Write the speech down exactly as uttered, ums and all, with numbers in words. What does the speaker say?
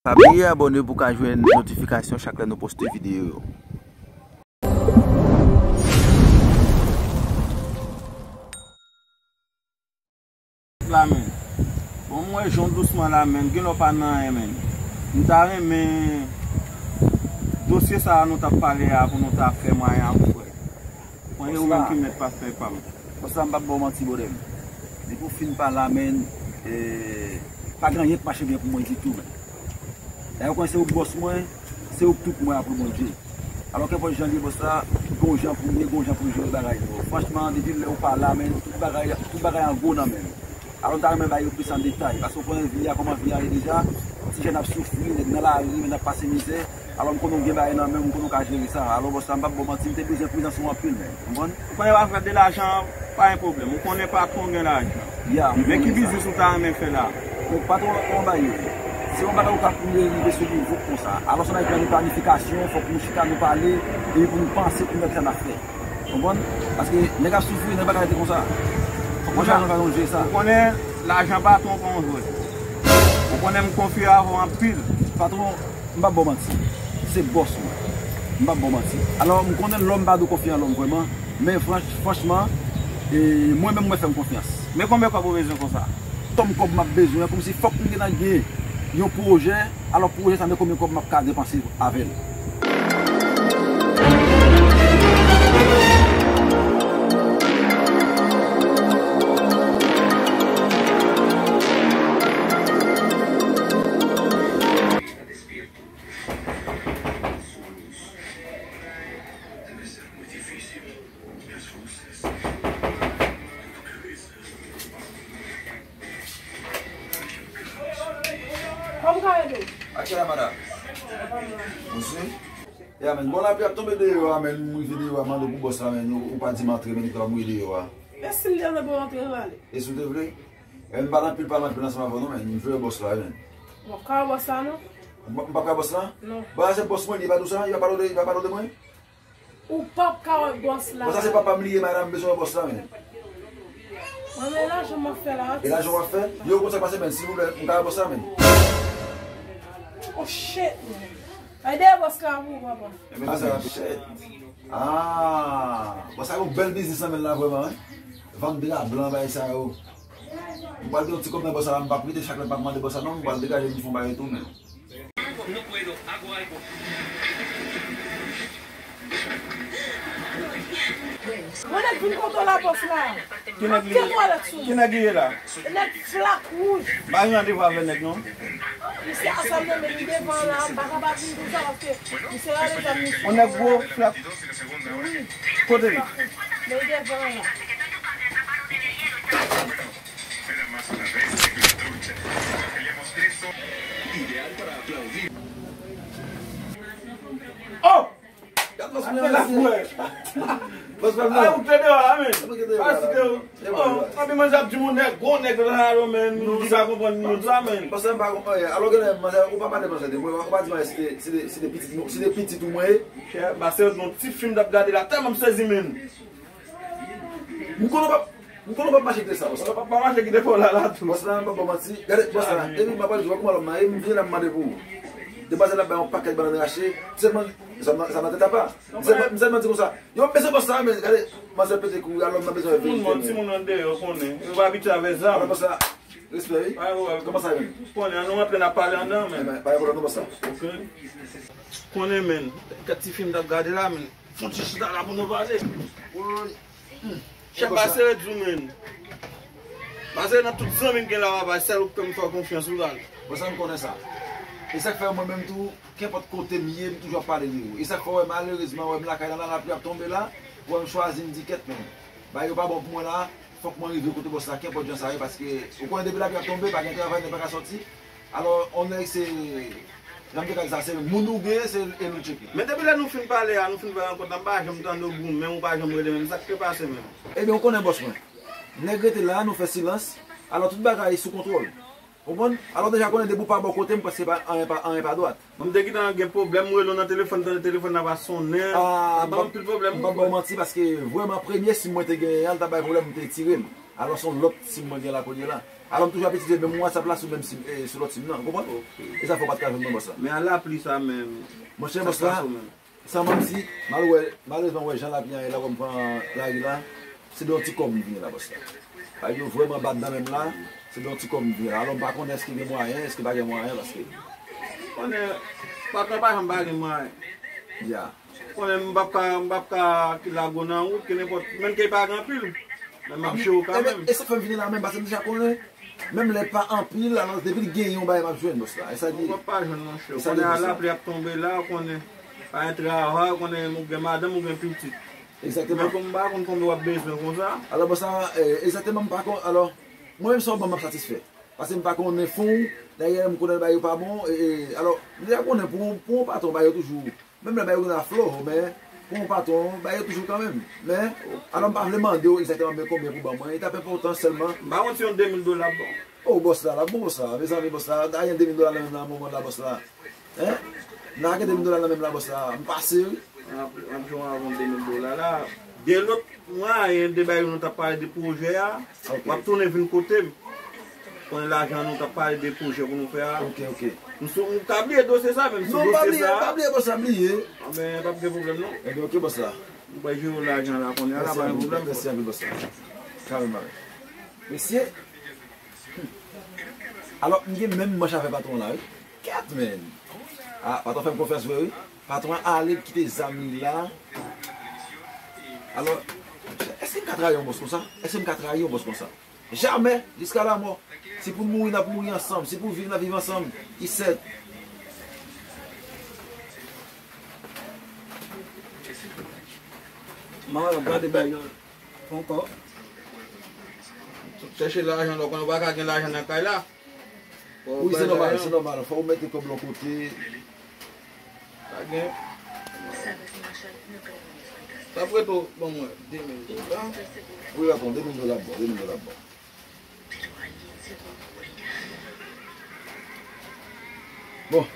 Pa bliye abòne pou w ka jwenn notifikasyon chak lè nou poste videyo yo. La, men. Bon, m wè jan w dousman la, men. Gen lè w pa nan anyen, men. M ta renmen dosye sa a nou t ap pale a pou nou ta fè mwayen an pou fè. Mwen, se ou menm ki mèt pastè pa m. Bòs la, m p ap ba w manti, brother. Depi w fin pale a, men, eh, pa gen anyen k mache byen pou mwen ditou, men. Dayè, ou konnen se ou k bòs mwen, se ou k tout mwen apre Bondye. Alò, kenpòt jan l ye, bòs la, gon jan pou m ye, gon jan pou m jere bagay yo. Franchman, depi lè ou pa la, men, tout bagay, tout bagay an gwo nan men m. Alò, m ta renmen bay yo plis an detay, paske ou konnen vi a, kòman vi a ye deja, ti jèn ap soufri, nèg nan lari, men ap pase mizè. Alò, m konnen w gen bagay nan men w, m konnen w ka jere sa. Alò, bòs la, m p ap ba w manti, m te bezwen prezans ou anpil, men. Konprann? Ou konnen afè de lajan an pa yon pwoblèm. Ou konnen patwon gen lajan. Ya, m konnen sa. Men ki biznis ou ta renmen fè la? Donk, patwon, yon bagay. Se yon bagay ou ka kouri rive sou nivo konsa. Alò, se yon bagay ki gen planifikasyon, fòk nou chita, nou pale, epi pou nou panse pou nèg sa n ap fè. Konprann? Paske nèg ap soufri, nèg pa ka rete konsa. Fòk nou chita, nou ka jere sa. Ou konnen, lajan patwon pa yon jwèt. Ou konnen m konfye avè w anpil. Patwon, m p ap ba w manti. Se bòs mwen. M p ap ba w manti. Alò, m konnen lòm pa dwe konfye an lòm vrèman, men franch-, franchman, e, mwen menm mwen fè m konfyans. Men konbyen kòb ou bezwen konsa? Tòm kòb m ap bezwen an, kòmsi fòk m gentan gen yon pwojè, alò pwojè sa men konbyen kòb m ap ka depanse avè l. Kòman ka ede w? Akèl la, madanm. Bonjou. Ya, men, bon, lapli ap tonbe deyò a, men, m rive deyò a, mande pou bòs la, men, ou, ou pa di m antre, men, epi m rive deyò a. E si m te vle pou w antre, w ale. E si w te vle? E m pa nan pil, pa nan pil ansanm avè w, non, men, m jwe bòs la, men. W ap ka bòs la, non? M pa, m pa ka bòs la? Non. Bon, se bòs mwen, li pa di w sa, li pa pale de, li pa pale de mwen? Ou p ap ka wè bòs la. Bon, sa se papa m li ye, madanm, m bezwen wè bòs la, men. Mwen, men lajan m ap fè la. E lajan w ap fè? Yo, konn sa k pase, men, silvouplè, m ka wè bòs la, men. Oh, shit, man. Ay, dèyè bòs la pou ou, papa. Ah, sa, shit. Ah, bon, sa yon bèl biznis nan men l la, vrèman, wi. Vann dra blan, bagay sa yo. M pral gen yon ti kòb nan bòs la, m p ap rete chak lè m p ap mande bòs la, non, m pral degaje m fè yon bagay tou, men. Bon, nèg vin kote w la, bòs la. Ki nèg li ye? Ki nèg li ye la? Nèg flak wouj. M pa gen randevou avè nèg, non. Misye ansanm nan, men li devan la, m pa kapab vin konsa paske misye rale zam misye. On nèg gwo flak. Wi. Kote li? Men li devan la. Oh! Gad bòs mwen, mesye. Bòs mwen, non. Ay, ou te deyò la, men. Ou te deyò la. Anpi manzè ap di m yon nèg, gwo nèg la, men, li pa konprann moun sa, men. Bòs mwen pa konprann. Alò, genlè, manzè, ou pa pale manzè de mwen, ou pa di manzè si te, si te, si te pitit, si te pitit ou mwen ye. Chè, ba se yon ti fim t ap gade la, tèlman m sezi, men. M konnen w p ap, m konnen w p ap mache kite sa, bòs la. W p ap mache kite kò w la, la tou. Bòs la, m p ap ba w manti. Gade, bòs la, epi m ap pale di w, wè kòman lòm nan ye, m vini la, m mande pou ou. Depi sa l ap bay yon pakèt bannann rache, m sèlman, sa nan, sa nan tèt apa. M sèlman, m sèlman di konsa, yo, m bezwen bòs la, men gade, manzè pete kouri, alò m nan bezwen verite. Timoun, timoun andeyò, konnen. Yo pa abitye avè zam. Alò, bòs la, respè, wi. Kòman sa ye menm? Konnen, an nou rantre, n ap pale anndan, men. Ebyen, pa gen pwoblèm non, bòs la. Ok. Konnen, men. Kèk ti fim t ap gade la, men. Fon ti chita la pou nou pale. Woy. Chèf, ba se rèd, men. Ba se nan tout zanmi m gen la, papa, sèl ou k fè m fè w konfyans, wi, baz. Bon, sa m konnen sa. E sa k fè mwen menm tou, kenpòt kote m ye, m toujou ap pale de ou. E sa k fè, wè, malerezman, wè, m lakay la, la, lapli ap tonbe la, wè, m chwazi, m di, kèt, men, bagay yo pa bon pou mwen la, fòk mwen rive kote bòs la, kenpòt jan sa ye, paske ou konnen depi lapli ap tonbe, pa gen travay, nèg pa ka sòti. Alò, on nèg se, jan m te ka di sa, se moun ou gen, se e nou tcheke. Men depi lè nou fin pale a, nou fin fè rankont la, m pa janm tande w goumen, ou pa janm rele menm, sa k te pase menm? Ebyen, ou konnen bòs mwen. Nèg rete la, nou fè silans. Alò, tout bagay sou kontwòl. Ou konprann? Alò, deja konnen depi w pa bò kote m, prèske pa, anyen pa, anyen pa dwat. Bon, m te gentan gen pwoblèm, m rele w nan telefòn, tande telefòn nan pa sonnen. Ah, m pa anpil pwoblèm. M p ap ba w manti, paske vrèman, premye sim mwen te genyen an, l t ap bay pwoblèm, m te retire l. Alò, se yon lòt sim mwen gen la kounye la. Alò, m toujou ap itilize menm WhatsApp la sou menm sim, e, sou lòt sim nan, ou konprann? E sa fè w pa t ka jwenn mwen, bòs la. Men a lapli sa menm. Monchè, bòs la, sa menm. Sa menm si, malwè-, malerezman, wè jan lapli an ye la, wè m pran lari la, se de yon ti kòb m vini la, bòs la. Bagay yo vrèman bat nan men m la, se de yon ti kòb m vini la. Alò, m pa konnen èske gen mwayen, èske pa gen mwayen, paske. Konnen, patwon pa janm pa gen mwayen. Ya. Konnen m p ap ka, m p ap ka ki lago nan wout, ki nenpòt, menm ke pa gen anpil, men m ap jere w kanmenm. E sa k fè m vini la menm, paske m deja konnen, menm lè pa anpil, alò, depi l gen yon bagay, m ap jwenn, bòs la. E sa ki. Ou p ap pa jwenn, monchè. Ou konnen a lapli ap tonbe la, ou konnen pa gen travay, ou konnen ou gen madanm, ou gen pitit. Egzakteman. Men kòm m pa konn konbyen w ap bezwen konsa. Alò, bòs la, e, egzakteman, m pa konn, alò, mwen menm sa w ban m, m ap satisfè. Paske m pa konnen fon w, dayè m konnen bagay yo pa bon, e, e, alò, m deja konnen pou, pou yon patwon, bagay yo toujou, menm lè bagay yo gen aflo, men pou yon patwon, bagay yo toujou kanmenm. Men, alò, m pa vle mande w egzakteman men konbyen pou ban mwen, e t ap enpòtan sèlman. M pa konn si yon de mil dola ap bon. O, bòs la, l ap bon, bòs la, mezanmi, bòs la, dayè de mil dola nan menm nan moman la, bòs la. Hein? Nan gen de mil dola nan menm la, bòs la, m pase, wi. M ap, m ap jwenn avè yon de mil dola la. De lòt mwayen, de bagay nou t ap pale de pwojè a, w ap tounen vin kote m. Konnen lajan nou t ap pale de pwojè pou nou fè a. Ok, ok. M sou, m ka bliye dosye sa, menm si dosye sa. Non, pa bliye, pa bliye, bòs la, bliye. Anben, p ap gen pwoblèm, non. Enben, ok, bòs la. M pral jere w lajan la konnen a, la pa gen pwoblèm. Mèsi anpil, bòs la. Kanmenm, mesye. Alò, m gen menm manch avè patwon la, wi. Kèt, men. Ah, patwon fè m konfyans vre, wi. Patwon an ale, l kite zam li la. Alò, èske m ka trayi yon bòs konsa? Èske m ka trayi yon bòs konsa? Jamè, jiska lamò. Si pou n mouri, n ap mouri ansanm. Si pou viv, n ap viv ansanm. Isèt. Mwen gade bagay yo ankò. Chèche lajan, lè w konnen w pa ka gen lajan nan kay la. Wi, se nòmal, se nòmal. Fò w mete kòb la yon kote. Pa gen. Sa prete w ban mwen de mil dola. Wi, patwon, de mil dola bon, de mil dola bon. Bon,